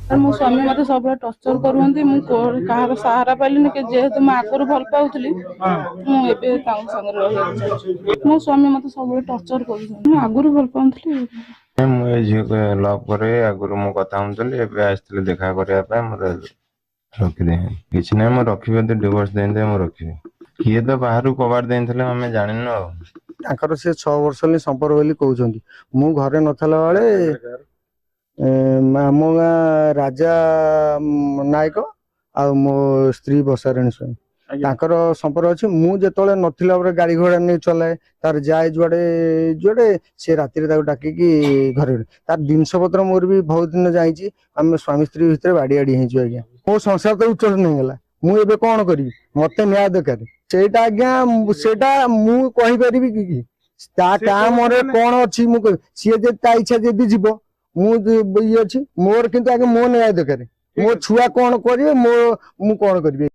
ମୋ ସ୍ୱାମୀ ମତେ ସବୁବେଳେ ଟର୍ଚର କରୁଛନ୍ତି। ମୁଁ କାହାର ସାହାରା ପାଇଲିନି କି, ଯେହେତୁ ମୁଁ ଆଗରୁ ଭଲ ପାଉଥିଲି, ମୁଁ ଏବେ ତାଙ୍କ ସାଙ୍ଗରେ ରହିବାକୁ ଚାହୁଁଛି। ମୋ ସ୍ୱାମୀ ମତେ ସବୁବେଳେ ଟର୍ଚର କରୁଛନ୍ତି। ମୁଁ ଆଗରୁ ଭଲ ପାଉଥିଲି। ମୁଁ ଏ ଝିଅକୁ ଲଭ୍ କରେ, ଆଗରୁ ମୁଁ କଥା ହଉଥିଲି, ଏବେ ଆସିଥିଲି ଦେଖା କରିବା ପାଇଁ, ମୋତେ ରଖିଦେ। କିଛି ନାହିଁ, ମୁଁ ରଖିବି। ଯଦି ଡିଭୋର୍ସ ଦେଇଦେବେ ମୁଁ ରଖିବି। କିଏ ତ ବାହାରୁ କବାଟ ଦେଇଥିଲେ, ଆମେ ଜାଣିନୁ। ଆଉ ତାଙ୍କର ସେ 6 ବର୍ଷ ହେଲାଣି ସମ୍ପର୍କ ବୋଲି କହୁଛନ୍ତି। ମୁଁ ଘରେ ନଥିଲା ବେଳେ ଆମ ଗାଁ ରାଜା ନାୟକ ଆଉ ମୋ ସ୍ତ୍ରୀ ବର୍ଷାରାଣୀ ସ୍ୱାଇଁ, ତାଙ୍କର ସମ୍ପର୍କ ଅଛି। ମୁଁ ଯେତେବେଳେ ନଥିଲା ପରେ ଗାଡି ଘୋଡ଼ା ନେଇ ଚଲାଏ, ତାର ଯାଏ ଯୁଆଡେ ଯୁଆଡେ, ସେ ରାତିରେ ତାକୁ ଡାକିକି ଘରେ ତାର ଜିନିଷ ପତ୍ର ମୋର ବି ବହୁତ ଦିନ ଯାଇଛି। ଆମେ ସ୍ୱାମୀ ସ୍ତ୍ରୀ ଭିତରେ ବାଡି ଆଡି ହେଇଛୁ ଆଜ୍ଞା। ମୋ ସଂସାର ତ ଉଚ୍ଚ ନେଇଗଲା। ମୁଁ ଏବେ କଣ କରିବି? ମତେ ନ୍ୟାୟ ଦରକାର। ସେଇଟା ଆଜ୍ଞା, ସେଇଟା ମୁଁ କହିପାରିବି କି ତା କାମରେ କଣ ଅଛି? ମୁଁ କହିବି ସିଏ ଯଦି ତା ଇଚ୍ଛା ଯଦି ଯିବ, ମୁଁ ଇଏ ଅଛି ମୋର, କିନ୍ତୁ ଆଜ୍ଞା ମୋ ନ୍ୟାୟ ଦରକାର। ମୋ ଛୁଆ କଣ କରିବେ, ମୋ ମୁଁ କଣ କରିବି?